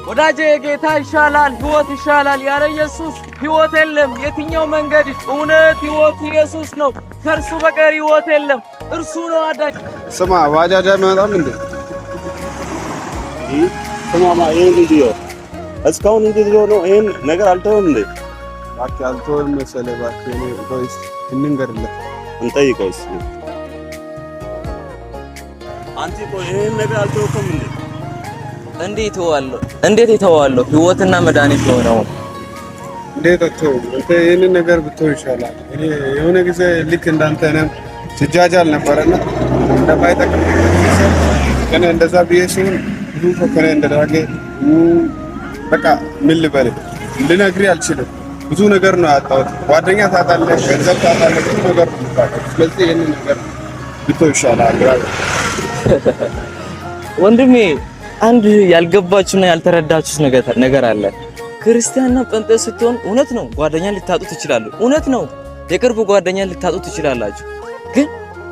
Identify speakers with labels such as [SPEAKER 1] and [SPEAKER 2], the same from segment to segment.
[SPEAKER 1] ወዳጄ፣ ጌታ ይሻላል፣ ህይወት ይሻላል። ያለ ኢየሱስ ህይወት የለም። የትኛው መንገድ፣ እውነት፣ ህይወት ኢየሱስ ነው። ከእርሱ በቀር ህይወት የለም። እርሱ ነው አዳኝ።
[SPEAKER 2] ስማ፣ ባጃጅ አይመጣም እንዴ?
[SPEAKER 3] ስማማ፣ ይሄን ልጅ እስካሁን እንዴት ነው? ይሄን ነገር አልተወም እንዴ?
[SPEAKER 2] እባክህ፣ አልተወም መሰለህ። እባክህ፣ እኔ ቆይ እስኪ እንንገርለት።
[SPEAKER 3] እንጠይቀው እስኪ። አንተ ቆይ፣ ይሄን ነገር አልተወክም እንዴ?
[SPEAKER 1] እንዴት እተዋለሁ? እንዴት እተዋለሁ? ህይወትና መድኃኒት የሆነው።
[SPEAKER 2] እንዴት አትተውም? አንተ ይህንን ነገር ብትተው ይሻላል። እኔ የሆነ ጊዜ ልክ እንዳንተ እኔም ስጃጃል ነበረና እንደማይጠቅም ግን እንደዛ ብዬ ሲሆን ብዙ ሰው ከእኔ እንደራቀ፣ በቃ ምን ልበልህ፣ ልነግርህ አልችልም። ብዙ ነገር ነው ያጣሁት። ጓደኛ ታጣለህ፣ ገንዘብ ታጣለህ፣ ብዙ ነገር ነው የምታጣው። ስለዚህ ይህንን ነገር ብትተው ይሻላል።
[SPEAKER 1] ወንድሜ፣ አንድ ያልገባችሁና ያልተረዳችሁት ነገር አለ። ክርስቲያንና ጴንጤ ስትሆን እውነት ነው ጓደኛ ልታጡ ትችላሉ። እውነት ነው የቅርብ ጓደኛ ልታጡ ትችላላችሁ። ግን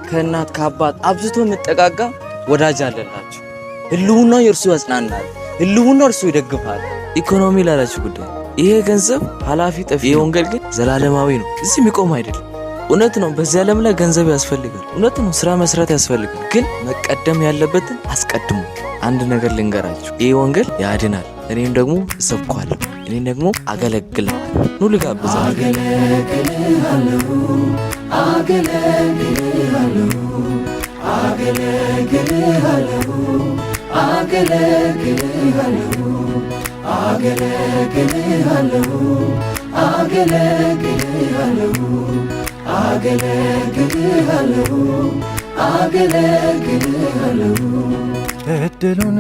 [SPEAKER 1] ከእናት ከአባት አብዝቶ የሚጠጋጋ ወዳጅ አለላችሁ። ህልውናው የእርሱ ያጽናናል። ህልውናው እርሱ ይደግፋል። ኢኮኖሚ ላላችሁ ጉዳይ፣ ይሄ ገንዘብ ኃላፊ ጠፊ፣ ይሄ ወንጌል ግን ዘላለማዊ ነው። እዚህ የሚቆም አይደለም። እውነት ነው። በዚህ ዓለም ላይ ገንዘብ ያስፈልጋል። እውነት ነው። ስራ መስራት ያስፈልጋል። ግን መቀደም ያለበትን አስቀድሙ። አንድ ነገር ልንገራችሁ፣ ይህ ወንጌል ያድናል። እኔም ደግሞ እሰብኳለሁ፣ እኔም ደግሞ አገለግላለሁ። ኑ ልጋብዛችሁ።
[SPEAKER 4] አገለግልሃለሁ፣ አገለግልሃለሁ፣ አገለግልሃለሁ፣ አገለግልሃለሁ፣ አገለግልሃለሁ፣ አገለግልሃለሁ፣ አገለግልሃለሁ፣ አገለግልሃለሁ።
[SPEAKER 5] እድሉን